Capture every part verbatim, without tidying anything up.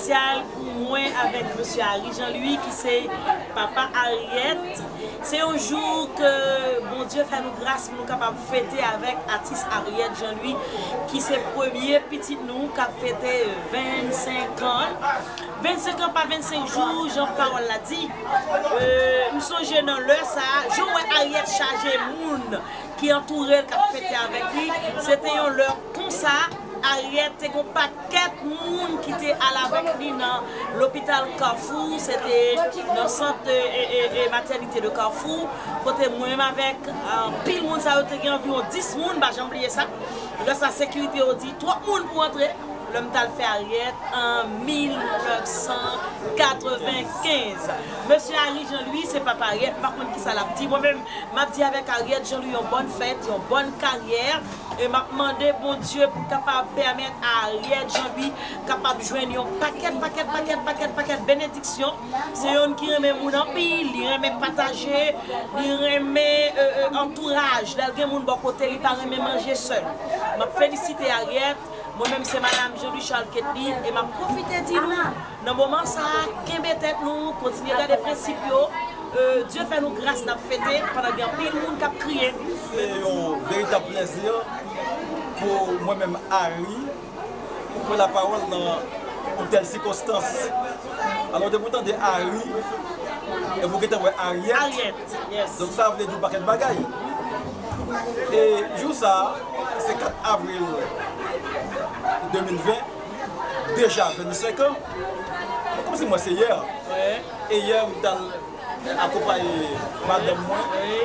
Espesyal pou mwen avèk mesye Harry Jean Louis ki se papa Harriet. Se yon jou ke Bondye fè nou gras pou nou kapab fete avèk atis Harriet Jean Louis ki se premye pitit nou k ap fete vennsenk an. Vennsenk an pa vennsenk jou, jan pawòl la di. Euh, m sonje nan lè sa a, jan w wè Harriet chaje moun ki antoure l, k ap fete avèk li, se te yon lè konsa. Harriet te gon pakèt moun ki te al avèk li nan lopital Kafou, se te nan sant e, e, e, matènite de Kafou, kote mwen menm avèk anpil moun sa yo te gen anviwon dis moun, m pa janm bliye sa. Lè sa sekirite yo di twòp moun pou antre. Lè m t al fè Harriet an mil nèf san katrevenkenz. Mesye Harry Jean Louis se papa Harriet, m pa konn kisa l ap di. Mwen menm, m ap di avèk Harriet Jean Louis yon bòn fèt, yon bòn karyè. E m ap mande Bondye pou kapab pèmèt Harriet Jean Louis kapab jwenn yon pakèt, pakèt, pakèt, pakèt, pakèt benediksyon. Se youn ki renmen moun anpil, li renmen pataje, li renmen, euh, euh, antouraj. Lè l gen moun bò kote, li pa renmen manje sèl. M ap felisite Harriet. Mwen menm se madanm Jean Louis Charles Ketly, e m ap pwofite di nou, nan moman sa a, kenbe tèt nou, kontinye gade prensip yo. Euh, Dye fè nou gras, n ap fete pandan gen anpil moun k ap kriye. Se yon veritab plèzi pou mwen menm, Harry, pou pran lapawòl nan yon tèl sikonstans. Alò, depi w tande Harry, epi w gentan wè Harriet. Harriet, yes. Donk, sa vle di yon pakèt bagay. E jou sa a, se kat avril de mil ven, deja vennsenk an. Kòmsi mwen se yè. Wi. E yè, m t al akonpaye madanm mwen. Wi.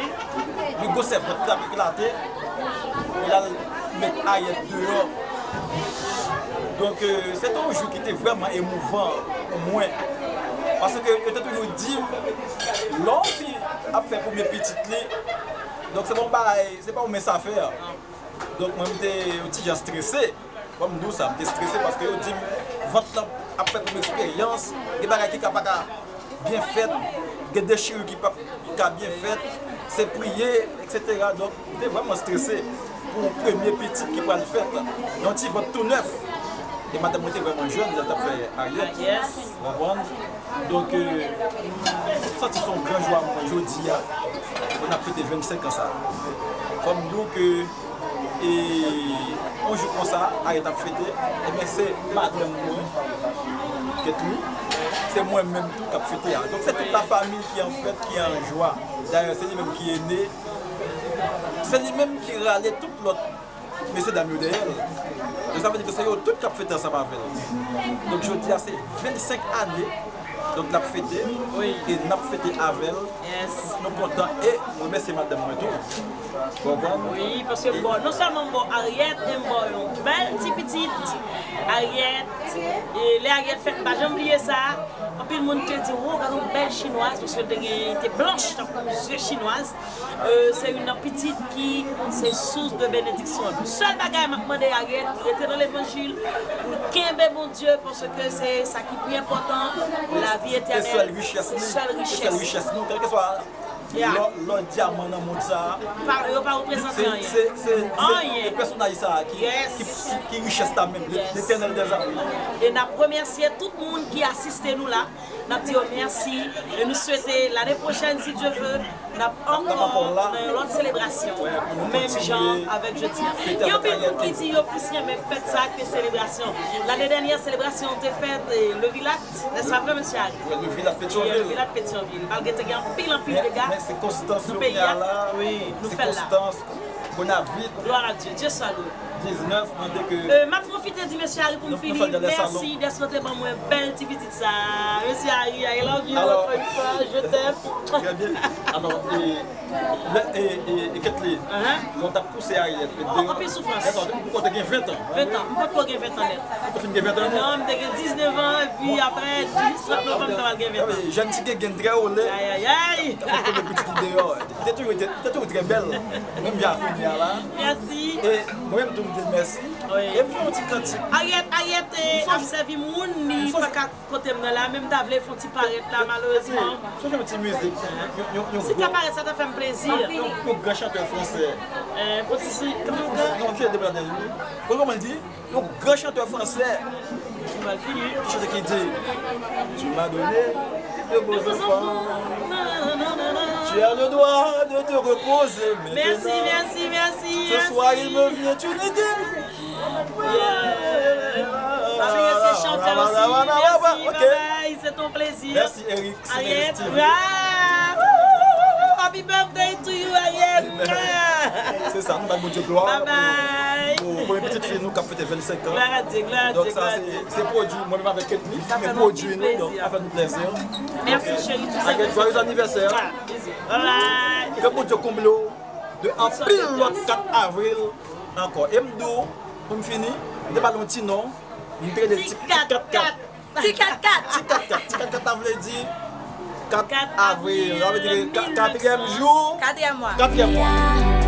Li gwosè vant li ap eklate. Li al met Harriet deyò. Donk, euh, se te yon jou ki te vrèman emouvan pou mwen. Paske yo te toujou di m, lè yon fi ap fè premye pitit li, donk se pa yon bagay, se pa yon mens afè. Donk, mwen, m te yon ti jan strese. Fò m di w sa, m te strese paske yo di m vant lan ap fè kòm eksperyans, gen bagay ki ka pa ka byen fèt, gen dechiri ki p ap ka byen fèt, se priye, etsetera. Donk, m te vrèman strese pou premye pitit ki pral fèt. Yon ti vant tou nèf. E madanm mwen te vrèman jèn lè l t ap fè Harriet. Harriet. Ou konprann? Donk, euh, m santi se yon gran jwa pou mwen jodi a, pou n ap fete vennsenk an sa. Fò m di w ke, e, yon jou konsa, Harriet ap fete, ebyen, se madanm mwen, Ketly, se mwen menm tou k ap fete a. Donk, se tout la famille ki an fèt, ki an jwa. Dayè, se li menm ki ene, se li menm ki rale tout lòt mesye dam yo dèyè l. Donk, sa vle di ke se yo tout k ap fete ansanm avè l. Donk, jodi a, se vennsenk ane, donk, l ap fete, wi, e n ap fete avè l. Yes. Nou kontan e nou remèsye madanm mwen tou. Ou konprann? Wi, paske, bon, non sèlman m ba w Harriet, men m ba w yon bèl ti pitit. Harriet, e lè Harriet fèt, m pa janm bliye sa. Anpil moun te di, "Wo, gade yon bèl chinwaz," paske l te gen, te blanch tankou zye chinwaz. Euh, se youn nan pitit ki se sous de benediksyon. Sèl bagay m ap mande Harriet, rete nan levanjil, pou l kenbe Bondye, paske se sa ki pi enpòtan, lavi etènèl, se sèl richès nou, se sèl richès nou, kèlkeswa lò, lò dyaman nan mond sa a. Pa, yo pa reprezante anyen. Se, se, se, se pèsonaj sa a ki, ki, ki, ki richès la menm, Letènèl dèzame. E n ap remèsye tout moun ki asiste nou la. N ap di yo mèsi e nou swete lane pwochèn, si Dye ve, n ap ankò nan yon lòt selebrasyon, menm jan avèk jodi a. Gen anpil moun ki di yo plis renmen fèt sa ke selebrasyon. Lane dènyè, selebrasyon te fèt e Levilat, nèspa vre, mesye Harry? Levilat Petyonvil. Levilat Petyonvil. Malgre te gen anpil, anpil dega nan peyi a, nou fè l la. Konavit. Gloire à Dieu. Dieu soit loué. Diznèf, mande ke... Euh, m ap pwofite di mesye Harry pou m fini. Mèsi dèske w te ban mwen bèl ti pitit sa. Mesye Harry, I love you encore une fois. Je t'aime. Très bien. Alò, e, lè, e, e, e Ketly, lè w t ap pouse Harriet deyò. Oh, anpil soufrans. Atò, ou te gen ven tan. Ven tan. M potko gen ven tan nèt. Ou te fin gen ven tan nèt? Non, m te gen diznèf an, epi apre dis, trant novanm, m ta pral gen ven tan. Jèn ti gengèn trè wo lè. Ay, ay, ay. Ou te gen pitit deyò. Li te toujou, li te, li te toujou trè bèl. Menm jan kounye a la. Mèsi. E mwen menm tou, Mèsi. E m fè yon ti kantik. Ariette, Ariette ap sèvi moun, li pa ka kote m nan la, men m ta vle fè yon ti parèt la, malerezman. Chèche yon ti mizik. Yon, yon, yon, si ta parèt, sa ta fè m plezi. Yon, yon gran chantè fransè. Yon ti, yon gran, yon vye demoiselle. Kòman l di? Yon gran chantè fransè. Ki chante ki di, Tu m'as donné de beaux enfants. Tu as le droit de te reposer maintenant. Merci, merci, merci. Ce soir, il me vient une idée. Yeah. Papi, se chantè osi. Merci, bye bye, c'est ton plaisir. Merci, Eric. Ariette, happy birthday to you, Ariette. Se sa, nou bay Bondye glwa pou, pou premye pitit fi nou k ap fete vennsenk an. Glwa a Dye, glwa a Dye. Donk sa se, se pwodui mwen menm avèk Ketly, men pwodui nou, donk sa fè nou plezi. Mèsi cheri, tou se. Ariette, joyeux anniversaire. Ke Bondye konble w de anpil lòt kat avril ankò. E m di w, pou m fini, m te ba l yon ti non, m te rele l Ti Kat Kat. Ti Kat Kat. Ti Kat Kat. Ti Kat Kat, sa vle di kat avril. Sa vle di katriyèm jou. Katriyèm mwa. Katriyèm mwa.